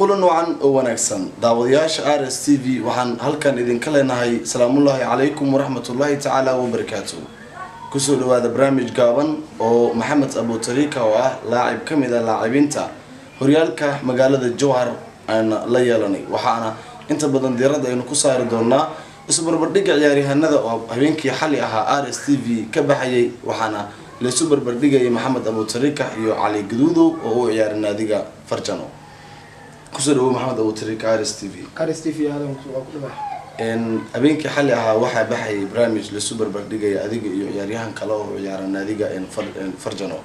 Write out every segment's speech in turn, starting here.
Kulan wacan oo wanaagsan, daawadayaasha RS TV. Waxaan halkan idinka leenahay salaamullaahi calaykum waraxmatullaahi tacaala wabarakaatu. Kusoo dhawaada barnaamij gaaban oo Maxamed Abutarika, oo ah laacib ka mid ah laacibiinta horyaalka magaalada Jowhar, aan la yeelanay. Waxaana inta badan diiradda aynu ku saari doonaa isbarbardhigga ciyaaryahanada oo habeenkii xali ahaa RS TV ka baxayay. Waxaana laysu barbardhigayay Maxamed Abutarika iyo Cali Gaduudow oo u ciyaaray naadiga Farjano. Kusoo dhawow, Maxamed Abutarika, RS TV. RS TV aadan waa ku dhawaay. Habeenkii xali ahaa waxaa baxayay barnaamij laisu barbardhigaya adiga iyo ciyaaryahan kale oo ciyaara naadiga Farjano.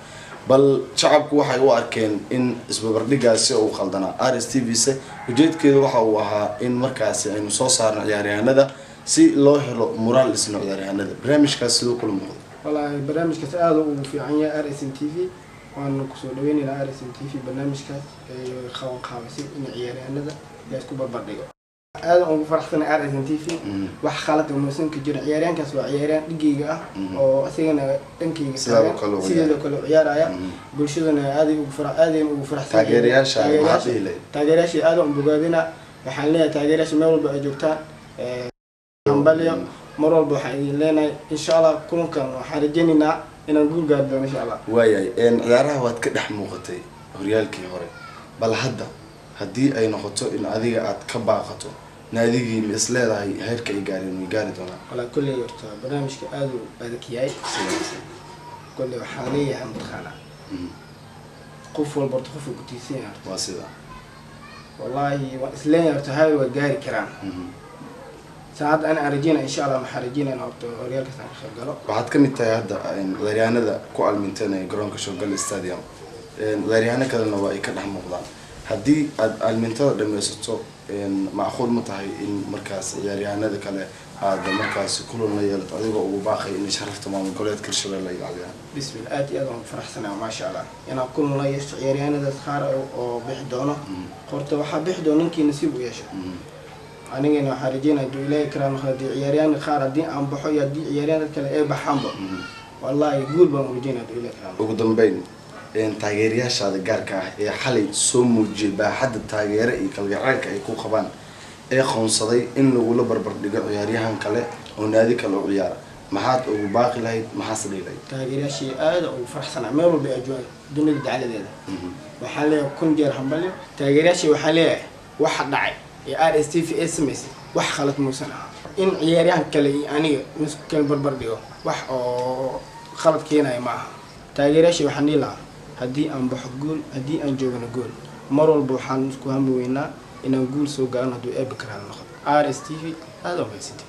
Bal shacabku waxay u arkeen in isbarbardhigaasi uu qaldanaa. RS TV se ujeedkeedu waxa uu ahaa in markaasi aynu soo saarno ciyaaryahanada si loo helo muraal dhisno ciyaaryahanada. Barnaamijkaas siduu kula muuqda? Wallaahi, barnaamijkaas aada ugu fiican yahay RSN TV, waana kusoo dhaweyneynaa RSN TV. Barnaamijkaas qaban qaabisay in ciyaaryahanada la isku barbardhigo, aadan ugu faraxsanay RSN TV. Wax khalad muusan ka jirin. Ciyaaryahankaas waa ciyaaryahan dhigayga ah oo isagana dhankayga taagan, sideedoo kale u ciyaaraya. Bulshadana aaday ugu faraxsan. Taageerayaasha maxaad dhihi lahayd? Taageerayaasha aadan u bogaadina. Waxaan leeyahay taageerayaasha meel walba ay joogtaan hambalyo. Mar walba waxaan idin leenahay, insha Allah, kulankan waxaan rajaynaynaa inaan guul gaari doono, insha Allah. Waayahay, ciyaaraha waad ka dhex muuqatay horyaalkii hore. Bal hadda haddii ay noqoto in adiga aad ka baaqato, naadigii ma is leedahay heerka ay gaareen way gaari doonaan? Walaa, kolley horta barnaamijka aada u adag yahay. Kolley waxaan leeyahay, mataqaanaa, qof walba horta qofuu ku tiirsan yahay horta. Waa sida. Wallaahi, waan isleeyahay horta hay waa gaari karaan. Saacadda ana aan rajeynaya, insha Allah, waxaan rajeynaya in horta horyaalkaas aan ka qayb galo. Waxaad ka mid tahay hadda ciyaaryahanada ku almintanaya garoonka Showgal Stadium. Ciyaaryahanno kalena waa ay ka dhex muuqdaan. Haddii aad almintada dhameysato, macquul ma tahay in markaas ciyaaryahanada kale aad markaas kulan la yeelato, adigoo ugu baaqay inay sharafta maamul goboleedka Hirshabelle ay ilaaliyaan? Bismillah, aad iyo aad waan faraxsanahay, maasha Allah, inaan kulan la yeesho ciyaaryahanadaas qaar oo bixi doono. Horta waxaa bixi doono ninkii nasiib u yeesho. Anigana waxaan rajeynaya, haduu Ilaahay karaan, haddii ciyaaryahan qaar haddii aan baxo iyo haddii ciyaaryahanad kale ay baxaanba, wallahi guul baan u rajeynaya, haduu Ilaahay karaan. Ugu dambeyn, taageerayaashaada gaarka ah ee xalay soo muujiyay baaxadda taageere iyo kalgaceylka ay ku qabaan, ee qoonsaday in lagula barbar dhigo ciyaaryahan kale oo naadi kale u ciyaara, maxaad ugu baaqi lahayd? Maxaase dhihi lahayd? Taageerayaashii aada ugu faraxsanaa meel walba ay joogaan dunida dacaladeeda, waxaan leeyahay kun jeer hambalyo. Taageerayaashii waxaan leeyahay, waxa dhacay ee RSTV ay samaysay wax khalad muusan aha. In ciyaaryahan kale iyo aniga miskale barbar dhigo wax oo khalad keenaya ma aha. Taageerayaashii waxaan dhihi lahaa, haddii aan baxo guul, haddii aan joogno guul. Mar walba waxaan isku hami weynaa inaan guul soo gaarno, hadduu Eebbe karaala noqdo. RSTV aada u mahadsantay.